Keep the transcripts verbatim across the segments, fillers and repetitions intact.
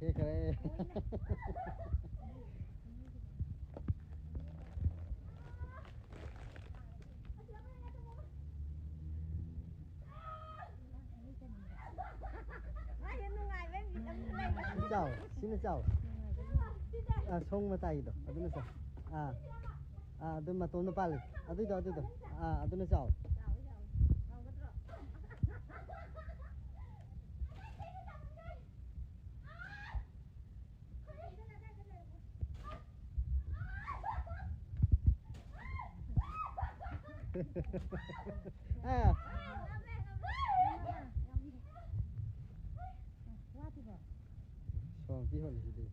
ꯍꯦꯛꯈ꯭ꯔꯦ꯫ ꯁꯤ ꯆꯥꯎ, ꯁꯤꯅ ꯆꯥꯎ꯫ ꯑꯥ, ꯁꯣꯡ ꯃꯇꯥꯏꯒꯤꯗꯣ ꯑꯗꯨꯅ ꯆꯥꯎ꯫ ꯑꯥ, ꯑꯥ, ꯑꯗꯨ ꯃꯇꯣꯟꯗ ꯄꯥꯜꯂꯤ꯫ ꯑꯗꯨꯏꯗꯣ, ꯑꯗꯨꯏꯗꯣ꯫ ꯑꯥ, ꯑꯗꯨꯅ ꯆꯥꯎ꯫ ꯑꯥ꯫ ꯁꯣꯝ ꯄꯤꯍꯣꯜꯂꯤꯁꯤꯗꯤ꯫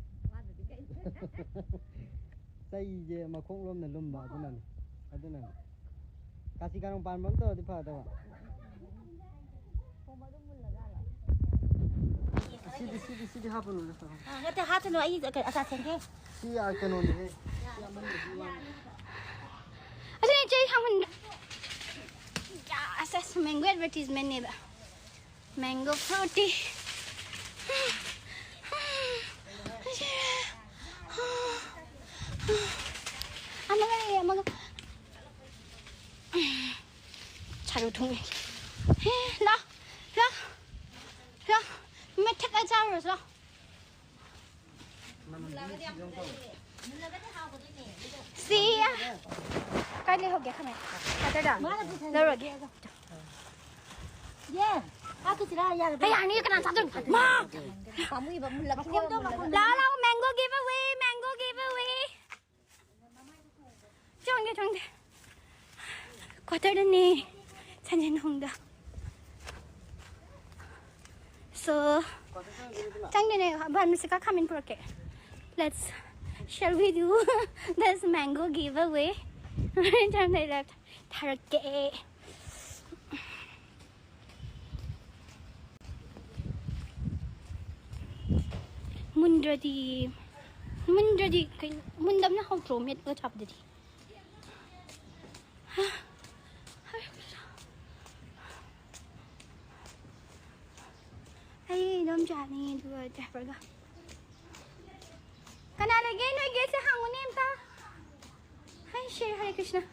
ꯆꯩꯁꯦ ꯃꯈꯣꯡ ꯂꯣꯝꯅ ꯂꯨꯝꯕ, ꯑꯗꯨꯅꯅꯤ꯫ ꯑꯗꯨꯅꯅꯤ꯫ ꯀꯥꯆꯤ ꯀꯥꯔꯣꯡ ꯄꯥꯟꯕ ꯑꯃ ꯇꯧꯔꯗꯤ ꯐꯒꯗꯕ꯫ ꯁꯤꯗꯤ, ꯁꯤꯗꯤ, ꯁꯤꯗꯤ ꯍꯥꯞꯄꯅꯨꯗ꯫ ꯑ, ꯅꯠꯇꯦ, ꯍꯥꯠꯇꯅꯨ, ꯑꯩ ꯑꯆꯥ ꯁꯦꯝꯒꯦ꯫ ꯁꯤ, ꯑ, ꯀꯩꯅꯣꯅꯦꯍꯦ꯫ ꯁꯤ ꯑꯃꯟꯕꯒꯤ ꯋꯥꯅꯤ꯫ ꯑꯗꯨꯅꯦ ꯆꯩ ꯍꯥꯞꯍꯟꯕ꯫ ꯑꯁ, ꯑꯁ, mango advertisement ꯅꯦꯕ꯫ Mango fruity꯫ ꯑꯃꯒ ꯂꯩꯔꯦ, ꯑꯃꯒ꯫ ꯁꯥꯔꯨ ꯊꯣꯡꯉꯦ꯫ ꯍꯦ, ꯂꯥꯎ, ꯂꯥꯎ, ꯂꯥꯎ꯫ ꯃꯦꯠꯊꯠꯂ ꯆꯥꯔꯨꯔꯁꯤ, ꯂꯥꯎ꯫ ꯁꯤ, ꯀꯥꯏ ꯂꯩꯍꯧꯒꯦ? ꯈꯪꯉꯦ꯫ ꯀꯗꯥꯏꯗ? ꯂꯧꯔꯒꯦ꯫ ꯌꯦ, ꯍꯥꯞꯈꯤꯁꯤꯔꯥ? ꯌꯥꯔꯕ? ꯑꯩ ꯌꯥꯅꯤ, ꯀꯅꯥ ꯆꯥꯗꯣꯏꯅꯣ? ꯃꯥ! ꯄꯥꯝꯃꯨꯏꯕ, ꯃꯨꯜꯂꯛꯈꯤꯅꯦꯕ, ꯃꯨꯜꯂꯛꯈꯤꯅꯦꯕ꯫ ꯂꯥꯎ, ꯂꯥꯎ, mango give away, mango give away꯫ ꯆꯪꯗꯦ, ꯆꯪꯗꯦ꯫ ꯀ꯭ꯋꯥꯇꯔꯗꯅꯦ, ꯁꯟꯖꯦꯟ ꯈꯣꯡꯗ꯫ So, ꯆꯪꯗꯣꯏꯅꯦ, ꯐꯥꯔꯃꯥꯁꯤ ꯀꯥ ꯈꯥꯃꯦꯟ ꯄꯨꯔꯛꯀꯦ꯫ Let's, shall we do this mango give away? ꯆꯪꯗꯣꯏ left ꯊꯥꯔꯛꯀꯦ꯫ ꯃꯨꯟꯗ꯭ꯔꯗꯤ, ꯃꯨꯟꯗ꯭ꯔꯗꯤ ꯀꯩꯅꯣ, ꯃꯨꯟꯗꯕꯅ ꯍꯥꯎꯇ꯭ꯔꯣ ꯃꯦꯠꯂꯒ ꯆꯥꯕꯗꯗꯤ? ꯍꯥ? ꯍꯥ? ꯌꯥꯝ ꯆꯥꯅꯤꯡꯉꯦ ꯑꯗꯨꯒ ꯗ꯭ꯔꯥꯏꯚꯔꯒ꯫ ꯀꯅꯥ ꯂꯩꯒꯦ ꯅꯣꯏ ꯒꯦꯠꯁꯦ ꯍꯥꯡꯉꯨꯅꯦ ꯑꯝꯇ꯫ ꯍꯥꯏ ꯁꯦ ꯍꯔꯦ ꯀ꯭ꯔꯤꯁꯅ꯫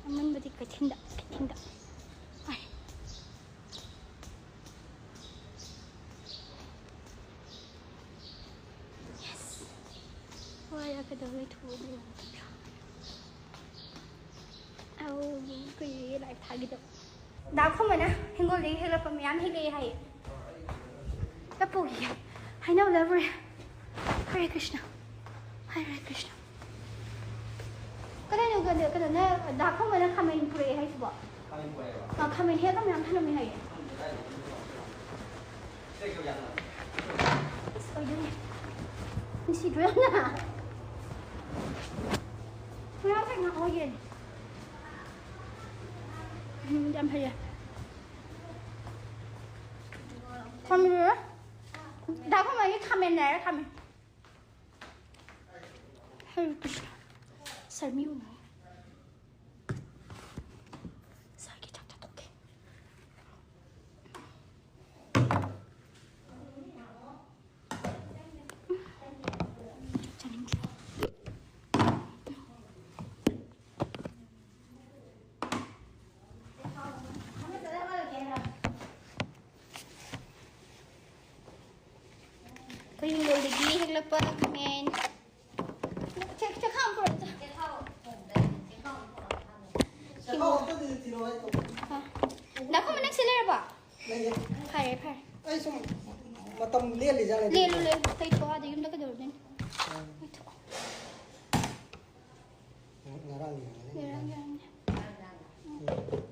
ꯑꯃꯟꯕꯗꯤ ꯀꯩꯊꯦꯜꯗ, ꯀꯩꯊꯦꯜꯗ꯫ ꯑꯥꯏ꯫ Yes꯫ ꯍꯣꯏ, ꯀꯩꯗꯧ ꯂꯩꯊꯣꯛꯑꯣ ꯑꯗꯨꯒ꯫ ꯑꯧ, ꯀꯨꯏꯔꯦ ꯂꯥꯏꯞ ꯊꯥꯈꯤꯗꯕ꯫ ꯗꯥ ꯈꯣꯃꯅ ꯍꯤꯡꯒꯣꯜꯗꯒꯤ ꯍꯦꯛꯂꯛꯄ ꯃꯌꯥꯝ ꯍꯦꯛꯂꯛꯑꯦ ꯍꯥꯏꯌꯦ꯫ ꯇꯞꯄꯨꯒꯤ ꯍꯩꯅꯧ ꯂꯩꯔꯨꯔꯦ꯫ ꯍꯔꯦ ꯀ꯭ꯔꯤꯁꯅ꯫ ꯍꯔꯦ ꯀ꯭ꯔꯤꯁꯅ꯫ ꯀꯗꯥꯏꯅꯣ, ꯀꯩꯅꯣ, ꯀꯩꯅꯣꯅ, ꯗꯥ ꯈꯣꯃꯅ ꯈꯥꯃꯦꯟ ꯄꯨꯔꯛꯑꯦ ꯍꯥꯏꯁꯤꯕꯣ? ꯈꯥꯃꯦꯟ ꯄꯨꯔꯛꯑꯦꯕ? ꯑꯥ, ꯈꯥꯃꯦꯟ ꯍꯦꯛꯑꯒ ꯃꯌꯥꯝ ꯊꯝꯂꯝꯃꯦ ꯍꯥꯏꯌꯦ꯫ ꯈꯪꯗꯦ, ꯀꯗꯥꯏꯗ ꯄꯨꯔꯛꯏꯅꯣ? ꯀꯩ ꯀꯩ ꯌꯥꯝꯅ? ꯑꯁ, ꯑꯣꯏꯗꯣꯏꯅꯦ꯫ ꯅꯨꯡꯁꯤꯗ꯭ꯔꯣ ꯌꯥꯝꯅ? ꯉꯔꯥꯡ ꯀꯩ ꯉꯥ ꯑꯣꯏꯒꯦ? ꯎꯝ, ꯌꯥꯝ ꯐꯩꯌꯦ꯫ ꯈꯥꯃꯦꯟ ꯂꯣꯏꯔꯦ꯫ ꯗꯥ ꯈꯣꯃꯒꯤ ꯈꯥꯃꯦꯟ ꯂꯩꯔꯦ, ꯈꯥꯃꯦꯟ꯫ ꯍꯔꯦ ꯀ꯭ꯔꯤꯁꯅ꯫ ꯁꯔꯃꯤ ꯎꯅꯔꯦ꯫ ꯁꯥꯒꯤ ꯆꯥꯛ ꯆꯥꯊꯣꯛꯀꯦ꯫ ꯆꯥꯛ ꯆꯥꯅꯤꯡꯗ꯭ꯔꯦ꯫ ꯑꯩꯈꯣꯏ ꯍꯤꯡꯒꯣꯜꯗꯒꯤ ꯍꯦꯛꯂꯛꯄ ꯈꯥꯃꯦꯟ꯫ ꯆꯦ-, ꯆꯦꯈꯥꯎ ꯑꯃ ꯄꯨꯔꯛꯑꯣ, ꯆꯦ꯫ ꯆꯦꯈꯥꯎ ꯑꯝꯇꯗꯤ ꯊꯤꯔꯛꯑꯣ ꯍꯥꯏ ꯇꯧꯕ꯫ ꯑꯥ꯫ ꯅꯥꯈꯣ ꯃꯅꯥꯛꯁꯦ ꯂꯩꯔꯕꯣ? ꯂꯩꯌꯦ꯫ ꯐꯔꯦ, ꯐꯔꯦ꯫ ꯑꯩ ꯁꯨꯝ ꯃꯇꯝ ꯂꯦꯜꯂꯤꯖꯥꯠꯅꯦ꯫ ꯂꯦꯜꯂꯨ, ꯂꯦꯜꯂꯨ꯫ ꯇꯩꯊꯣꯛꯑꯣ, ꯑꯗ ꯌꯨꯝꯗ ꯀꯩꯗꯧꯔꯨꯗꯣꯏꯅꯣ? ꯑꯥ꯫ ꯇꯩꯊꯣꯛꯑꯣ꯫ ꯉꯔꯥꯡꯒꯤ ꯉꯥꯅꯨ꯫ ꯉꯔꯥꯡꯒꯤ ꯉꯥꯅꯨ꯫ ꯎꯝ꯫